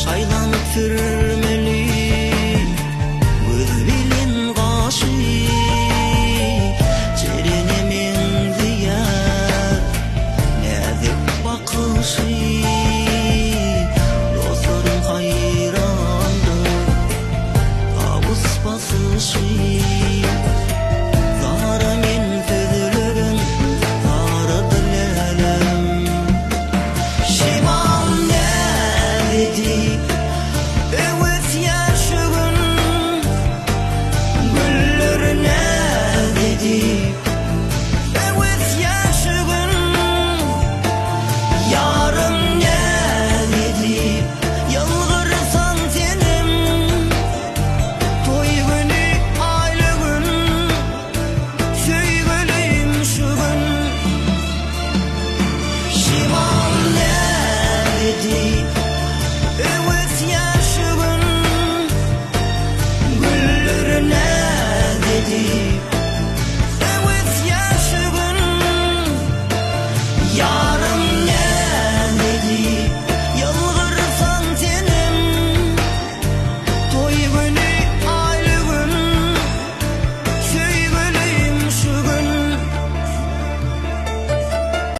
Aýlanyp sürmeli göz bilen gaşy Jerene meňzeýär näzik bakyşy Dostlarym haýrandyr tawus basyşy Zara men sözlerin zarydyr läläm. Şemal näzedi.